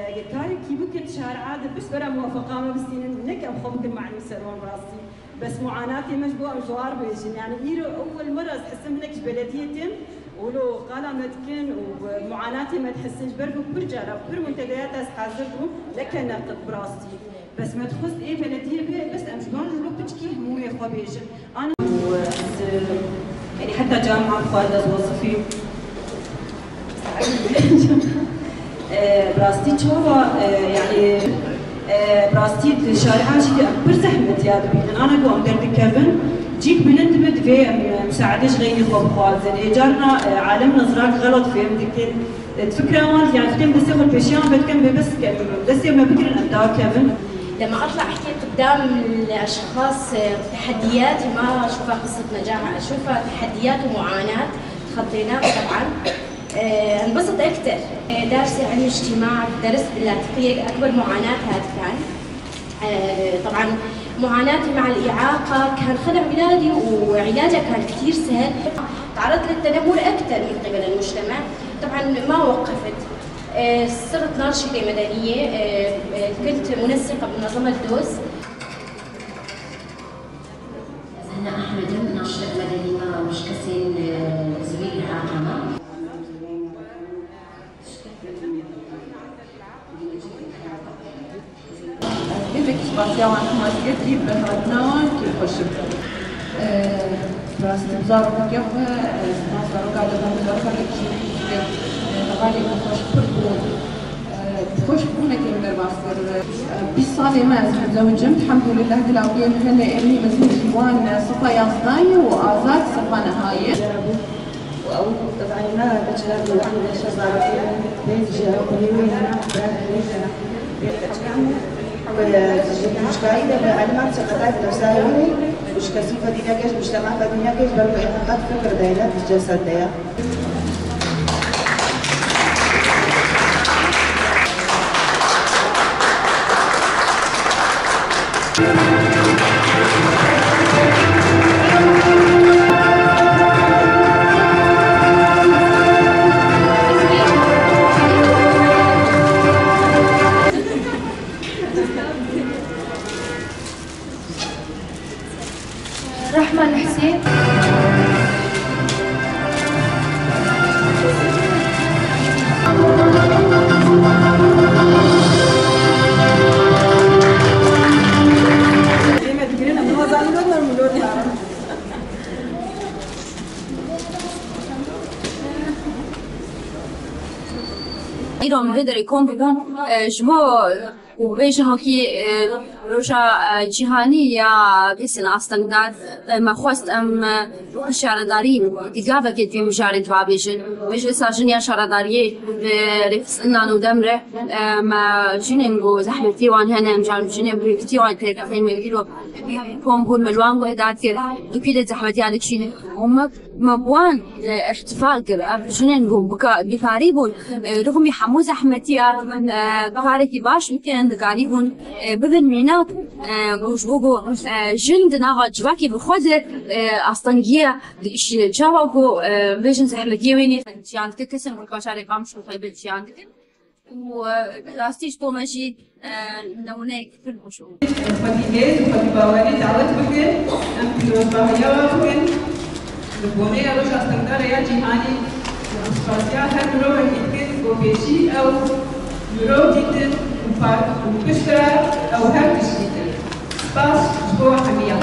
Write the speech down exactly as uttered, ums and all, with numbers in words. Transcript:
Eger karekî bikin şari'a de pişt bera muwafeqa me bistînin, ne ke em xwe bikin manî ser wan rastî. Bes muanatê me ji bo em ji war bêjin. Yani îro ewwel mera ez hisim hinek ji belediyê têm û lo qala me dikin û muanatê me dihisin. Ji ber ku pir cara, pir muntedeyat ez hazir bûm, neke neqid bi rastî. Bes me dixwest ê belediyê be, bes em ji wan li piçkî hemûyê xwe bêjin. Ana û ez, e, yani heta camia xwe ez wezifî. E, bi rastî çawa, e, yani, e, bi rastî di şari'a jî de em pir zehmetiya dibînin. Ana ku em derdikevin, cîk bilind be divê em, e, misaedê ji xeyrî xwe bixwazin. Ê carna, e, alem nizirak xelet fêm dikin. Di fikra wan, yani, xwedê em destê xwe li pêşiya wan vedikin, bê bes ke em destê me bigirin, em dakevin. لما أطلع أحكي قدام الأشخاص، تحدياتي ما أشوفها قصة نجاح، أشوفها تحديات ومعاناة تخطيناها طبعًا. آه، انبسط أكتر. آه، دارسة علم اجتماع، درست باللاذقية، أكبر معاناة هذا كان. آه، طبعًا معاناتي مع الإعاقة كان خلع ولادي وعلاجها كان كتير سهل. تعرضت للتنمر أكتر من قبل المجتمع. طبعًا ما وقفت. آه، صرت ناشطة مدنية. آه، آه، كنت منسقة بمنظمة دوز. Hene Ahmed'in naşirek medenî me û ji kesên, e, zivî îraqa me. Gelek spasiya wan hema dike, tî bi hatina wan kêfxweş im. E, rastî bi zarokeke xwe, e, spas zaroka de, zaroka de kî, e, hevalê min xweş pir bûn. Xweş bûnekê min derbas kir. Bîst salê me ez muzewicim. Elhamdulillah, di lawkê min hene, emî mezin jî wan sefa yazdayê û azad sefa nehayê. Ew, taban, me beçiler bi wan şezarokê pênc ji ew hêwî hene, bira hêwî hene. Ji nûçkayî de bi eliman çeqetay bi nefsayê wî û ji kesî fedî neke, ji mujtema fedî neke, ji ber ku ê qet fikir de ye, ne di cesed de ye. Rahman Husên. Îro min vê derê kom bibûm, e, ji bo Û vê jî hokî, e, roja, e, cîhanî ya kesên astengdar, e, me xwest em, e, wekî şaredarî digavekê di vê mijarê de bêjin. Vê jî wisa jin ya şaredariyê, e, rêxistin nano dem re, e, me jinên ku zehmetiyê wan hene, em car jinên bi rêkitiyê wan têkevin me îro kom bûn, me li wan guhdar kir, di kî de zehmetiya dikişînin. Û me Me bi wan, e, îhtîfal kir. Ev jinên ku bika-, bikarî bûn, e, rixmî hemû zehmetiya, e, karekî baş bikin, dikarî bûn, e, bibin mînak, e, ku ji bo ku, e, jin di nava civakê bi xwe de, e, astengiya dikişîne. Çawa ku, e, vê jin zehmetiyê wê nê jiyan dike, kesên ku bajarê Qamişlo taybet jiyan dikin. û, e, rastî ji bo me jî, e, nemûneyek pir xweş bû. Xwedî hêz û xwedî bawerî dawet bikin, em pîrozbahiya we bikin. Li bonê ya Roja Astengdara ya Cîhanî, em spasiya her mirovekî dikin ku pêşî ew mirov dîtin û par-, û piştre ew her tişt dîtin. Spas ji bo hemiya.